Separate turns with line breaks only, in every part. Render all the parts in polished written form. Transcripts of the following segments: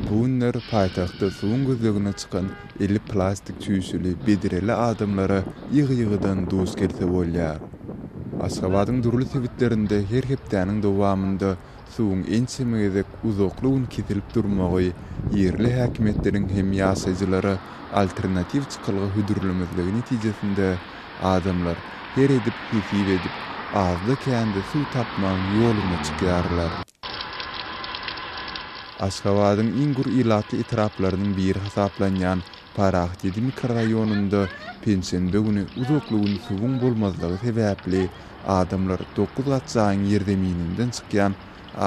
Bu günler paýtagtda suwuň gözlegine çykan eli plastik çüýşeli, bedreli adamlara ýygy-ýygydan duş gelse bolýar. Aşgabadyň dürli sebitlerinde her hepdäniň dowamynda suwuň ençeme gezek uzakly gün kesilip durmagy ýerli häkimiýetleriň hem ýaşaýjylara alternatiw çykalga hödürlemezligi netijesinde adamlar her edip-hesip edip, azda-kände suw tapmagyň ýoluna çykýarlar. Aşgabadyň iň gür ilatly etraplarynyň biri hasaplanýan Parahat ýedi mikroraýonynda penşenbe güni uzakly gün suwuň bolmazlygy sebäpli adamlar dokuz gat jaýyň ýerzemininden çykýan,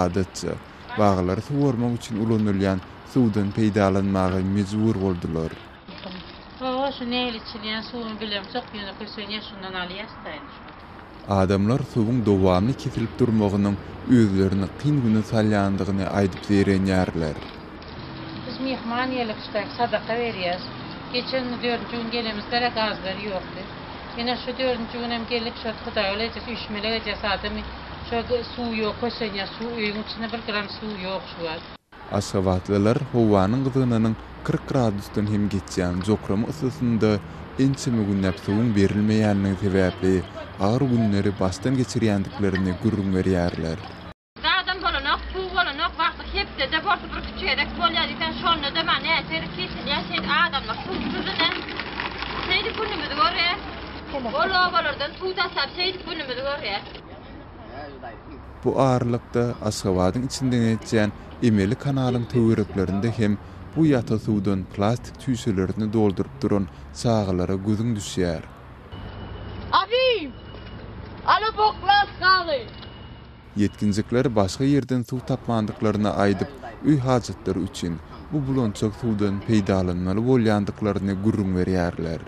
adatça, baglary suwarmak üçin ulanylýan suwdan peýdalanmaga mejbur boldular.
Hawa şu nähili içilýän suwuny bilemzok ýöne kösenýä şundan alýasda indi şu.
Adamlar suwuň dowamly kesilip durmagynyň özlerini kyn güne salýandygyny aýdyp zeýrenýärler.
Biz myhman gelip şutak sadaka berýäs. Geçen dördünji gün gelemizde-de gazlar ýokdy. Ine şu dördünji günem geldik şo Hudaýýoly ejesi üýşmele edýäs adamy şo suw ýok kösenýär suw öýüň içinde bir gram suw ýok şu wagt.
Aşgabatlylar howanyň gyzgynynyň 40 gradusdan hem geçýän jokrama yssysynda ençeme günläp suwuň berilmeýänligi sebäpli agyr günleri başdan geçirýändiklerini gürrüň berýärler.
Zadam bolanok, suw bolanok, wagty hepdede bolsa bir kiçi gezek bolýar diýseň, şonda-da maňa näçe gezek kesilýär, şeýdip adamlar suwsuz ine. Şeýdip günümizi görýäs. Ol obalardan suw daşap şeýdip günümizi görýäs.
Bu aralykda, Aşgabadyň içinden geçýän emeli kanalyň töwereklerinde hem bu ýata suwdan plastik çüýşelerini dolduryp duran çagalara gözüň düşýär.
Azim! Ala boklas galy!
Ýetginjekler başga ýerden suw tapmandyklaryny aýdyp, öý hajatlary üçin bu bulançak suwdan peýdalanmaly bolýandyklaryny gürrüň berýärler.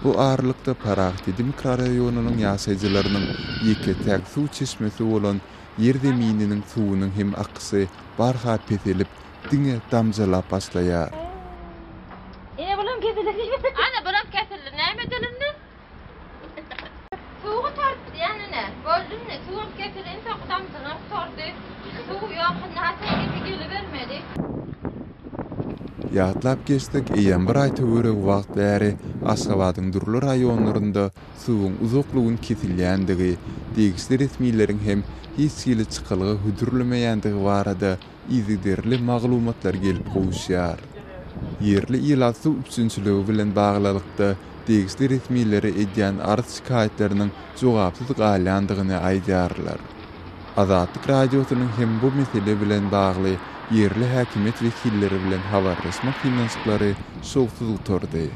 Bu aralykda Parahatýedi mikroraýonynyň ýaşaýjylarynyň ýeke-täk suw çeşmesi bolan ýerzemininiň suwunyň hem akyşy barha peselip, diňe damjalap başlaýar.
Ine bulam kesildi diýip. Ana bulam kesildi näme edeli indi. Suw gutardy diýýän ine. Boldy indi suwam kesildi iň soňky damjanam gutardy. Suw ýok indi haçan gelse gelibermeli.
Ýatlap geçsek, eýýäm bir aý töweregi wagt bäri Aşgabadyň dürli raýonlarynda suwuň uzakly gün kesilýändigi, degişli resmileriň hem hiç hili çykalga hödürlemeýändigi barada yzygiderli maglumatlar gelip gowuşýar. Ýerli ilat suw üpjünçiligi bilen baglylykda degişli resmilere edýän arz-şikaýatlarynyň jogapsyz galýandygyny aýdýarlar. Azatlyk Radiosynyň hem bu mesele bilen bagly ýerli häkimiýet wekilleri bilen habarlaşmak synanyşyklary şowsuz gutardy.